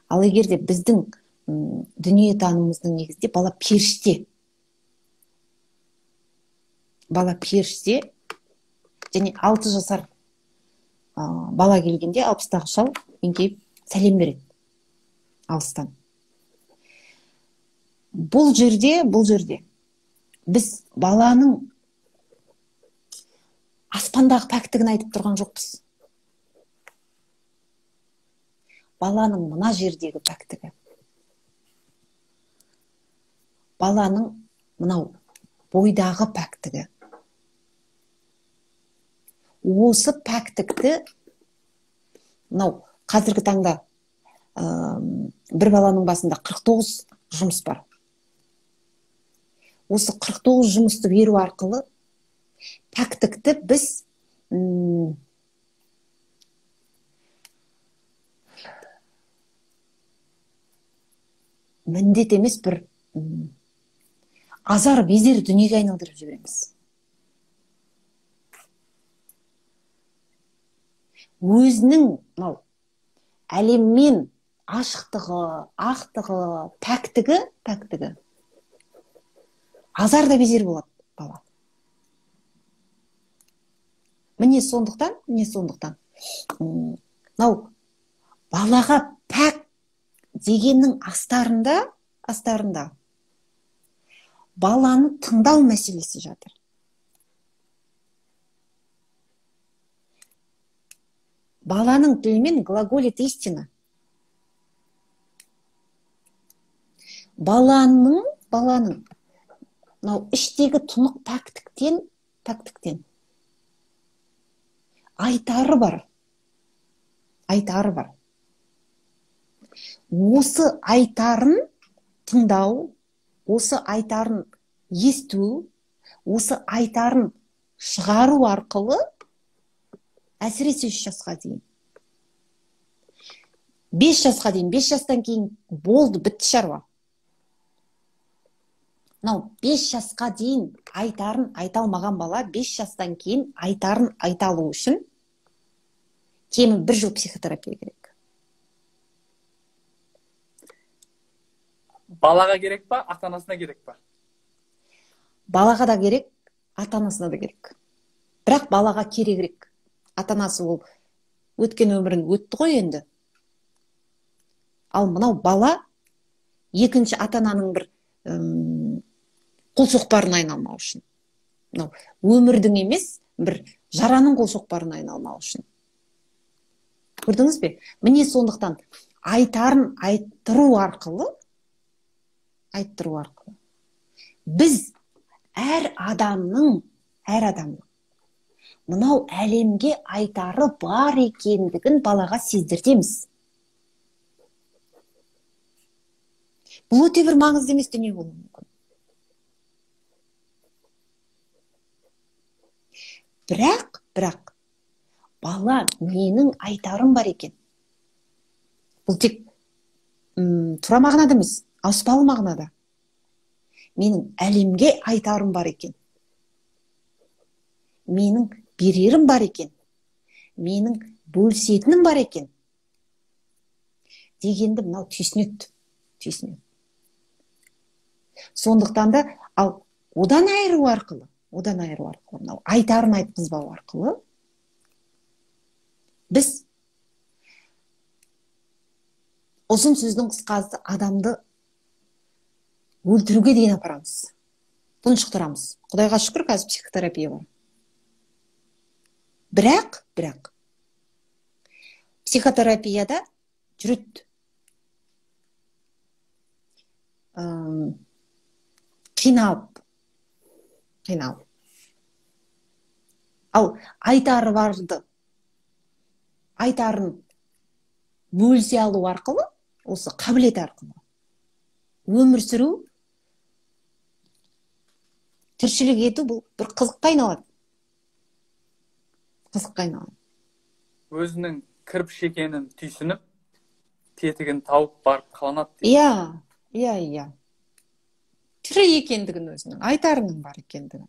Ал егер де біздің дүниетанымымыздың негізінде бала періште. Бала періште және 6 жасар Бала келгенде 60-тағы шал еңкейіп сәлем береді алыстан. Бұл жерде біз баланың аспандағы пәктігін айтып тұрған жоқпыз. Баланың мына жердегі пәктігі. Баланың мынау бойдағы пәктігі. Осы пәктікті мынау қазіргі таңда бір баланың басында 49 жұмыс бар. Осы 49 жұмысты беру арқылы пәктікті біз міндет емес, бір азар безер дүниеге айналдырып жібереміз. Өзінің мынау әлеммен ашықтығы, ақтығы, пәктігі азар да безер болады бала. Міне сондықтан мынау балаға пәк дегеннің астарында баланы тыңдау мәселесі жатыр. Баланың тілімен глаголит истина. Баланың мынау іштегі тұнық пәктіктен айтары бар. Осы айтарын тыңдау, осы айтарын есту, осы айтарын шығару арқылы, әсіресе 3 жасқа дейін, 5 жасқа дейін, 5 жастан кейін болды, бітті шаруа. Мынау 5 жасқа дейін айтарын айта алмаған бала 5 жастан кейін айтарын айта алу үшін кемі 1 жыл психотерапия керек. Балаға керек па, ата-анасына керек па? Балаға да керек, ата-анасына да керек. Бірақ балаға керегірек. Ата-анасы ол өткен өмірін өтті ғой енді. Ал мынау бала екінші ата-ананың бір қол соқпарына айналмау үшін. Мынау өмірдің емес, бір жараның қол соқпарына айналмау үшін. Көрдіңіз бе? Міне сондықтан айтарын айттыру арқылы біз әр адамның мынау әлемге айтары бар екендігін балаға сездіртеміз. Бұл өте бір маңызды емес дүние болуы мүмкін. Бірақ бала менің айтарым бар екен. Бұл тек тура мағынада емес, ауыспалы мағынада. Менің әлемге айтарым бар екен. Менің берерім бар екен. Менің бөлісетінім бар екен. Дегенді мынау түйсінеді. Сондықтан да, ал одан айыру арқылы, мынау айтарын айтқызбау арқылы біз ұзын сөздің қысқасы адамды өлтіруге дейін апарамыз, тұншықтырамыз. Құдайға шүкір, қазір психотерапия бар. Бірақ психотерапияда жүреді. Қиналып. Ал айтары барды, айтарын бөлісе алу арқылы, осы қабілет арқылы өмір сүру, тіршілік ету бұл бір қызыққа айналады. Өзінің кірпіш екенін түйсініп, тетігін тауып барып қаланады. Иә. Тірі екендігін өзінің, айтарының бар екендігін.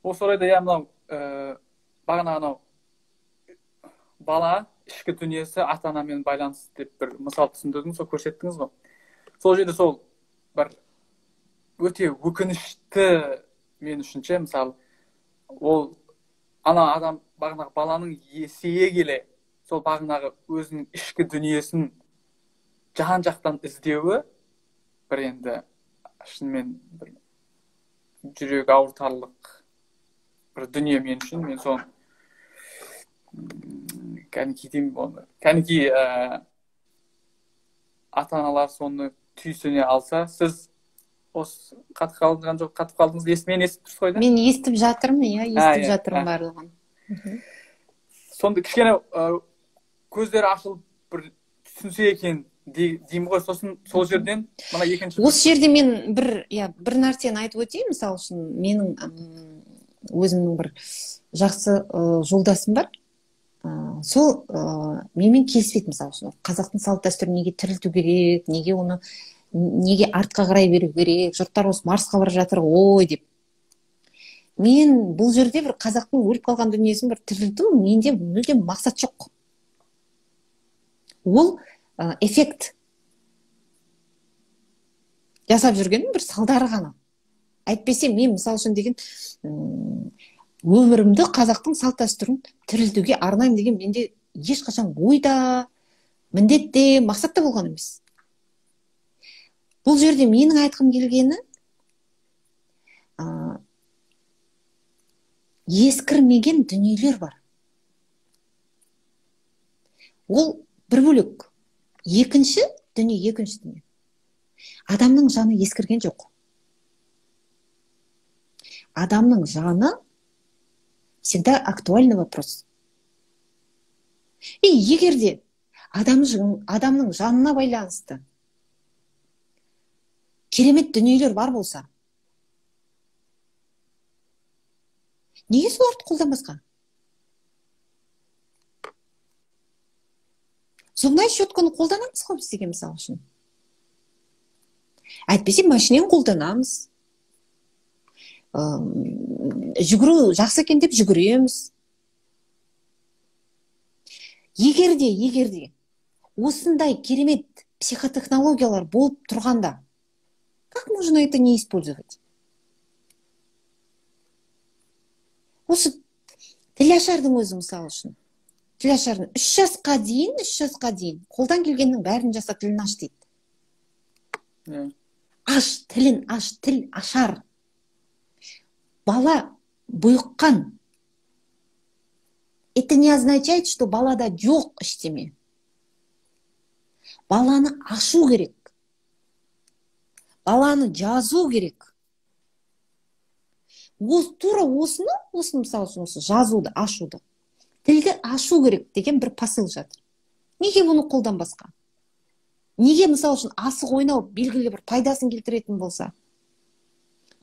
Осы орайда, иә, мынау бағана анау бала ішкі дүниесі ата-анамен байланысты деп бір мысал түсіндірдіңіз, сол көрсеттіңіз ғой. Сол жерде сол бір өте өкінішті мен үшін ше, мысалы, ол ана адам бағанағы баланың есейе келе сол бағанағы өзінің ішкі дүниесін жан жақтан іздеуі бір енді шынымен бір жүрек ауыртарлық бір дүние мен үшін. Мен соны кәнекей деймін оны. Кәнекей ата-аналар соны түйсіне алса, сіз осы қатып қалған жоқ, қатып қалдыңыз. Мен естіп тұрсыз ғой да? Мен естіп жатырмын, иә, естіп жатырмын барлығын. Сонда кішкене көздері ашылып бір түсінсе екен деймін ғой. Сосын сол жерден мына екінші. Осы жерде мен бір, иә, бір нәрсені айтып өтейін. Мысалы үшін менің өзімнің бір жақсы жолдасым бар. Сол менімен келіспейді, мысалы үшін. Қазақтың салт дәстүрін неге тірілту керек, неге оны неге артқа қарай беру керек, жұрттар осы Марсқа бара жатыр ғой деп. Мен бұл жерде бір қазақтың өліп қалған дүниесін бір тірілту менде мүлдем мақсат жоқ. Ол эффект жасап жүргеннің бір салдары ғана. Әйтпесе мен мысалы үшін деген өмірімді қазақтың салт дәстүрін тірілтуге арнаймын деген менде ешқашан ойда, міндет те, мақсат та болған емес. Бұл жерде менің айтқым келгені, ескірмеген дүниелер бар. Ол бір бөлек. Екінші дүние, екінші дүние. Адамның жаны ескірген жоқ. Адамның жаны всегда актуальный вопрос. И егер де адамның жанына байланысты керемет дүниелер бар болса, неге соларды қолданбасқа? Зубная щетканы қолданамыз ғой біз деген, мысалы үшін. Әйтпесе машинаны қолданамыз. Жүгіру жақсы екен деп жүгіреміз. Егер де осындай керемет психотехнологиялар болып тұрғанда, как можно это не использовать? Осы тілашардың өзі, мысалы үшін. Тілашардың 3 жасқа дейін, қолдан келгеннің бәрін жаса, тілін аш дейді. Аш, тілін аш, тіл ашар. Бала бұйыққан. Это не означает, что балада жоқ ештеме. Баланы ашу керек. Баланы жазу керек. Ол тура осыны, мысалы үшін, осы жазуды, ашуды, тілді ашу керек деген бір посыл жатыр. Неге бұны қолданбасқа? Неге, мысалы үшін, асық ойнау белгілі бір пайдасын келтіретін болса,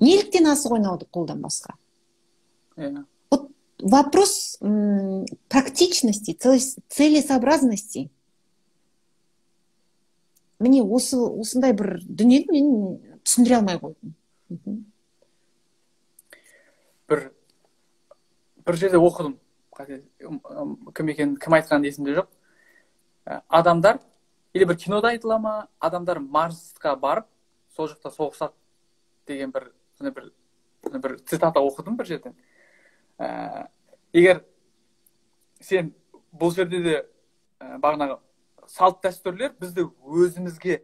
неліктен асық ойнауды қолданбасқа? Вот вопрос практичности, целесообразности. Міне осындай бір дүниені мен түсіндіре алмай қойдым. Бір жерде оқыдым, кім екен, кім айтқаны есімде жоқ. Адамдар, или бір кинода айтыла ма, адамдар Марсқа барып, сол жақта соғысады деген бір цитата оқыдым бір жерден. Егер сен бұл жерде де бағанағы салт дәстүрлер бізді өзімізге,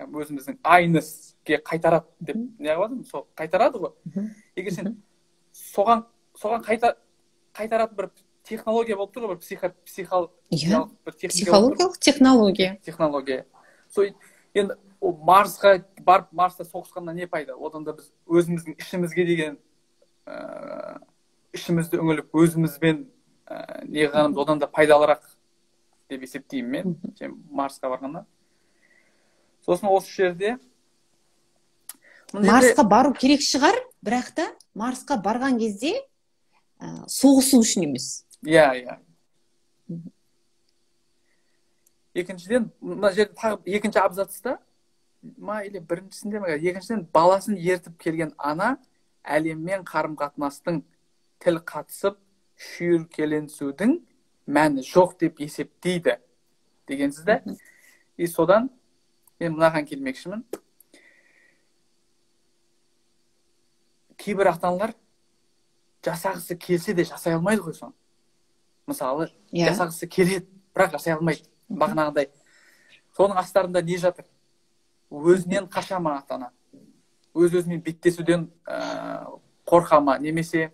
өзіміздің айныске қайтарады деп не қылып, сол қайтарады ғой. Егер сен соған қайтаратын бір технология болып тұр ғой, бір психологиялық технология. Технология. Сол енді Марсқа барып, Марста соғысқаннан не пайда? Одан да біз өзіміздің ішімізге деген ішімізді үңіліп, өзімізбен не қылғанымыз одан да пайдалырақ деп есептеймін мен, Марсқа барғанда. Сосын осы жерде Марсқа бару керек шығар, бірақ та Марсқа барған кезде соғысу үшін емес. Иә, иә. Екіншіден, мына жерде тағы екінші абзацта ма или біріншісінде ме, екіншіден, баласын ертіп келген ана әлеммен қарым-қатынастың тіл қатысып шүйіркеленсудің мәні жоқ деп есептейді дегенсіз да. И содан мен мынаған келмекшімін. Кейбір ата-аналар жасағысы келсе де жасай алмайды ғой соны. Мысалы, жасағысы келеді, бірақ жасай алмайды. Бағанағыдай. Соның астарында не жатыр? Өзінен қаша ма ата-ана? Өз-өзімен беттесуден қорқа ма? Немесе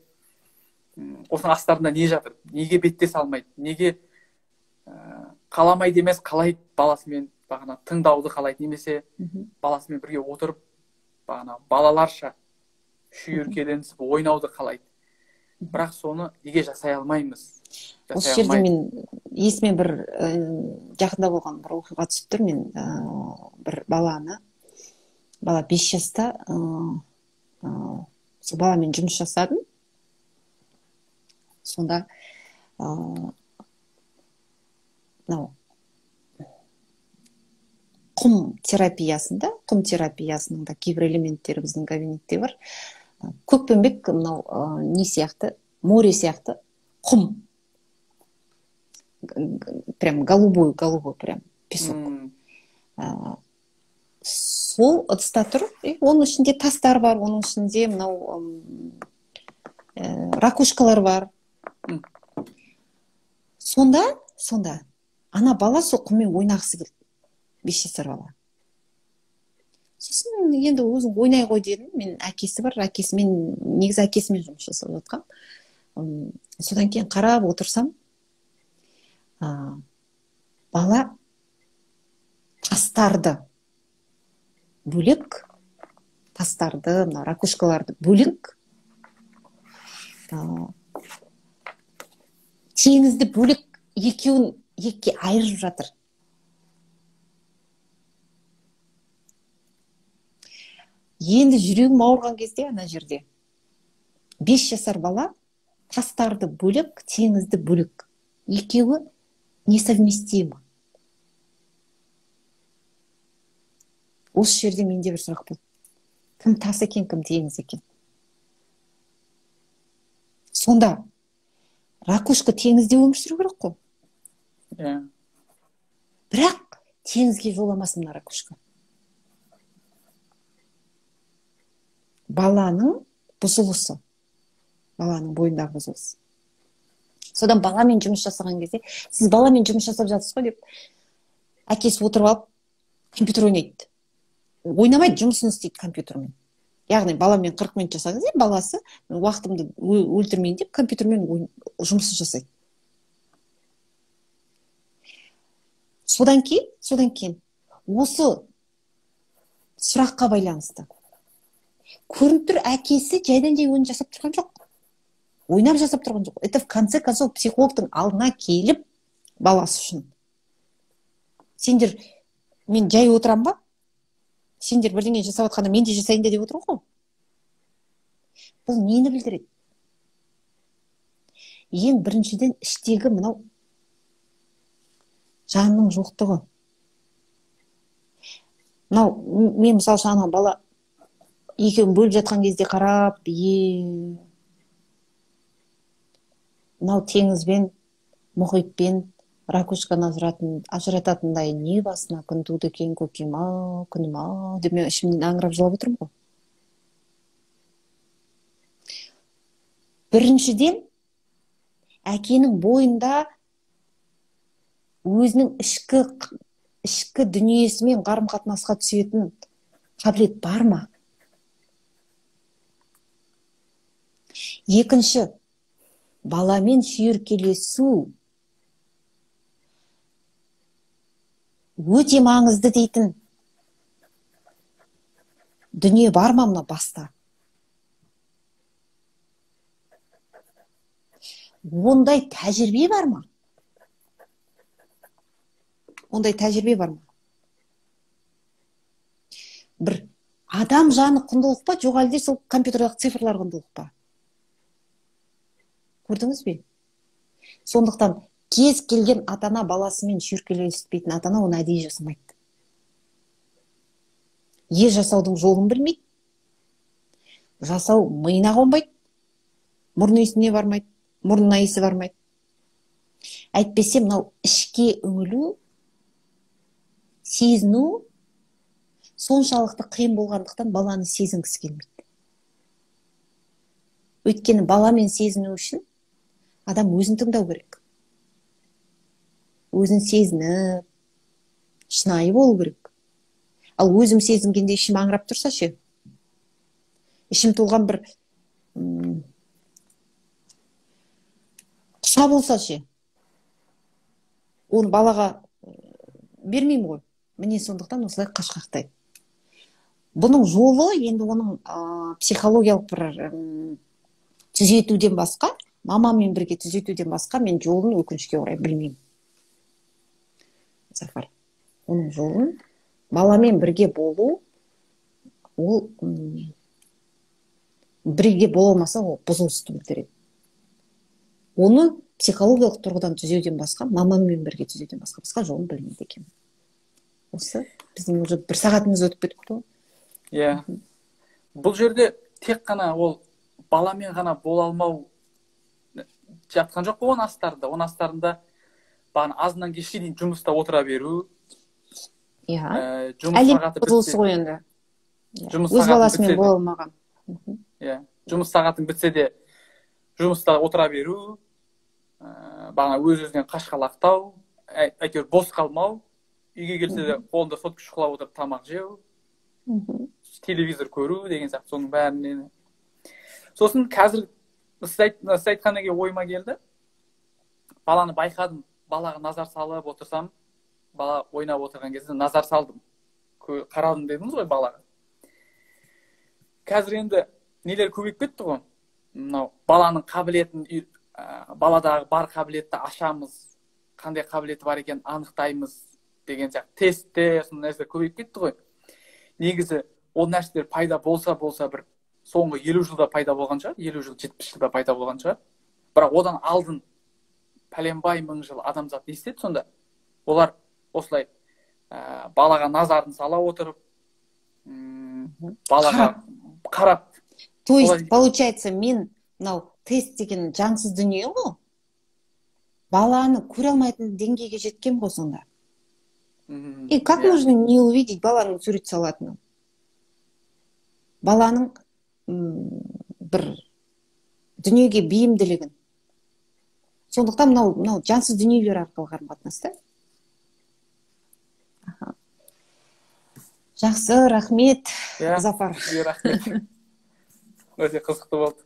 осының астарында не жатыр? Неге беттесе алмайды? Неге қаламайды емес, қалайды баласымен бағана тыңдауды қалайды, немесе баласымен бірге отырып бағана балаларша шүйіркеленісіп ойнауды қалайды. Бірақ соны неге жасай алмаймыз? Осы жерде мен есіме бір жақында болған бір оқиға түсіп тұр. Мен бір баланы, бала 5 жаста, сол баламен жұмыс жасадым. Сонда мынау құм терапиясында, құм терапиясының да кейбір элементтері біздің кабинетте бар. Көкпеңбек мынау не сияқты, море сияқты құм. Прям голубой, голубой прям песок. Сол ыдыста тұр, оның ішінде тастар бар, оның ішінде мынау ракушкалар бар. Сонда ана бала сол құммен ойнағысы келді. 5 жасар бала. Сосын енді өзің ойнай ғой дедім. Мен әкесі бар, әкесімен, негізі әкесімен жұмыс жасап жатқам. Содан кейін қарап отырсам, бала тастарды бөлек, тастарды, мына ракушкаларды бөлек, теңізді бөлек, екеуін екіге айырып жатыр. Енді жүрегім ауырған кезде ана жерде 5 жасар бала тастарды бөлек, теңізді бөлек, екеуі несовместимы. Осы жерде менде бір сұрақ болды. Кім тас екен, кім теңіз екен? Сонда ракушка теңізде өмір сүру керек қой. Бірақ теңізге жоламасын мына ракушка. Баланың бұзылысы, баланың бойындағы бұзылысы. Содан баламен жұмыс жасаған кезде, сіз баламен жұмыс жасап жатсыз ғой деп, әкесі отырып алып компьютер ойнайды. Ойнамайды, жұмысын істейді компьютермен. Яғни баламен 40 минут жасаған кезде, баласы уақытымды өлтірмейін деп компьютермен жұмысын жасайды. Содан кейін осы сұраққа байланысты көрініп тұр, әкесі жайдан-жай ойын жасап тұрған жоқ. Ойнап жасап тұрған жоқ. Это в конце концов психологтың алдына келіп баласы үшін. Сендер, мен жай отырам ба? Сендер бірдеңе жасап жатқанда мен де жасайын деп отыр ғой. Бұл нені білдіреді? Ең біріншіден іштегі мынау жанның жоқтығы. Мынау мен мысалы үшін ана бала екеуін бөліп жатқан кезде қарап, мынау теңізбен, мұхитпен ракушканы ажырататындай не басына күн туды екен, көкем ау, күнім ау деп мен ішімнен аңырап жылап отырмын ғой. Біріншіден, әкенің бойында өзінің ішкі дүниесімен қарым-қатынасқа түсетін қабілет бар ма? Екінші, баламен шүйіркелесу өте маңызды дейтін дүние бар ма мына баста? Ондай тәжірибе бар ма? Ондай тәжірибе бар ма? Бір адам жаны құндылық па, жоқ әлде сол компьютердегі цифрлар құндылық па? Көрдіңіз бе? Сондықтан кез келген ата-ана баласымен шүйіркелеспейтін ата-ана оны әдейі жасамайды. Е жасаудың жолын білмейді. Жасау миына қонбайды. Мұрны иісіне бармайды, мұрнына иісі бармайды. Әйтпесе мынау ішке үңілу, сезіну соншалықты қиын болғандықтан баланы сезінгісі келмейді. Өйткені баламен сезіну үшін адам өзін тыңдау керек. Өзін сезініп, шынайы болу керек. Ал өзім сезінгенде ішім аңырап тұрса ше? Ішім толған бір құса болса ше? Оны балаға бермеймін ғой. Міне сондықтан осылай қашқақтайды. Бұның жолы енді оның психологиялық бір түзетуден басқа, мамамен бірге түзетуден басқа мен жолын өкінішке орай білмеймін. Зафар, оның жолын баламен бірге болу, ол бірге бола алмаса, ол бұзылысты білдіреді. Оны психологиялық тұрғыдан түзеуден басқа, мамамен бірге түзеуден басқа жолын білмейді екен. Осы біздің уже бір сағатымыз өтіп кетіпті ғой. Иә. Бұл жерде тек қана ол баламен ғана бола алмау жатқан жоқ қой оның астарында. Оның астарында бағана азаннан кешке дейін жұмыста отыра беру. Иә. Жұмыс сағаты бұзылысы ғой енді. Жұмыс өз баласымен бола алмаған. Иә. Жұмыс сағатың бітсе де жұмыста отыра беру, бағана өз-өзінен қашқалақтау, әйтеуір бос қалмау, үйге келсе де қолында сотка шұқылап отырып тамақ жеу, телевизор көру деген сияқты, соның бәрінен. Сосын қазір сіз айтқаннан кейін ойыма келді. Баланы байқадым, балаға назар салып отырсам, бала ойнап отырған кезде назар салдым. Қарадым дедіңіз ғой балаға. Қазір енді нелер көбейіп кетті ғой. Мынау баланың қабілетін, баладағы бар қабілетті ашамыз, қандай қабілеті бар екенін анықтаймыз деген сияқты тесттер, сондай нәрселер көбейіп кетті ғой. Негізі ол нәрселер пайда болса бір соңғы 50 жылда пайда болған шығар, 50 жыл, 70 жылда пайда болған шығар. Бірақ одан алдын пәленбай мың жыл адамзат не істеді сонда? Олар осылай балаға назарын сала отырып, балаға қарап. То есть, получается, мен мынау тест деген жансыз дүние ғой. Баланы көре алмайтын деңгейге жеткен ғой сонда. И как можно не увидеть баланың сурет салатынын? Баланың бір дүниеге бейімділігін. Сондықтан мынау жансыз дүниелер арқылы қарым-қатынас та. Жақсы, рахмет, Зафар. Рахмет. Өте қызықты болды.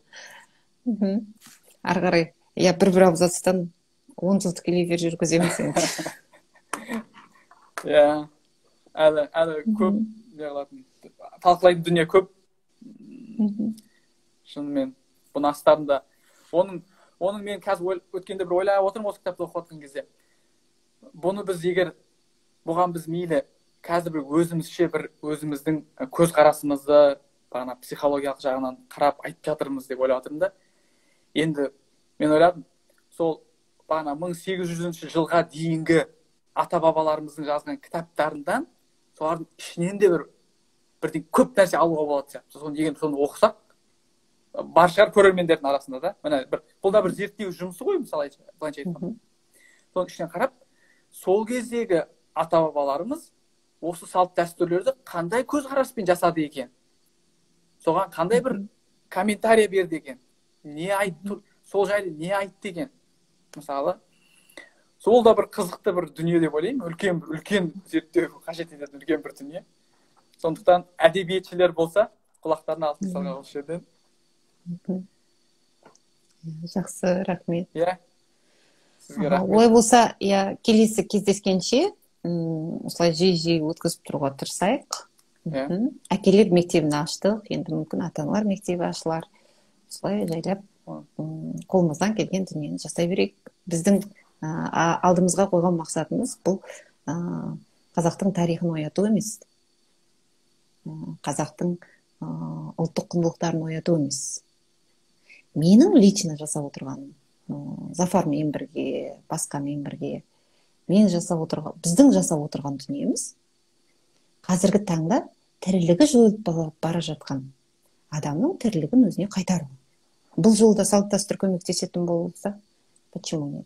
Ары қарай, иә, бір абзацтан 10 жыл тікелей эфир жүргіземіз енді. Иә, әлі көп не қылатын, талқылайтын дүние көп. Шынымен бұның астарында оның мен қазір өткенде бір ойлап отырмын осы кітапты оқып жатқан кезде. Бұны біз егер бұған біз мейлі қазір бір өзімізше бір өзіміздің көзқарасымызды бағана психологиялық жағынан қарап айтып жатырмыз деп ойлап отырмын да. Енді мен ойладым, сол бағана 1800 жылға дейінгі ата-бабаларымыздың жазған кітаптарынан солардың ішінен де бірден көп нәрсе алуға болады сияқты. Соны егер соны оқысақ, бар шығар көрермендердің арасында да. Міне бір бұл да бір зерттеу жұмысы ғой, мысалы былайша айтқанда. Соның ішінен қарап, сол кездегі ата-бабаларымыз осы салт дәстүрлерді қандай көзқараспен жасады екен? Соған қандай бір комментарий берді екен? Не айтты, сол жайлы не айтты екен? Мысалы, сол да бір қызықты бір дүние деп ойлаймын. Үлкен зерттеу қажет ететін үлкен бір дүние. Сондықтан әдебиетшілер болса, құлақтарына алтын салған осы жерден. Жақсы, рахмет. Иә. Сізге рахмет. Олай болса, иә, келесі кездескенше осылай жиі-жиі өткізіп тұруға тырысайық. Әкелер мектебін аштық, енді мүмкін ата-аналар мектебі ашылар. Осылай жайлап қолымыздан келген дүниені жасай берейік. Біздің алдымызға қойған мақсатымыз бұл қазақтың тарихын ояту емес. Қазақтың ұлттық құндылықтарын ояту емес. Менің лично жасап отырғаным, Зафармен бірге, басқамен бірге, мен жасап отырған, біздің жасап отырған дүниеміз қазіргі таңда тірілігі жойылып бара жатқан адамның тірілігін өзіне қайтару. Бұл жолда салт дәстүр көмектесетін болса, почему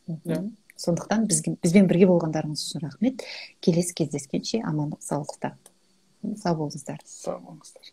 нет? Сондықтан бізбен бірге болғандарыңыз үшін рахмет. Келесі кездескенше амандық, саулықта. Сау болыңыздар. Сау болыңыздар.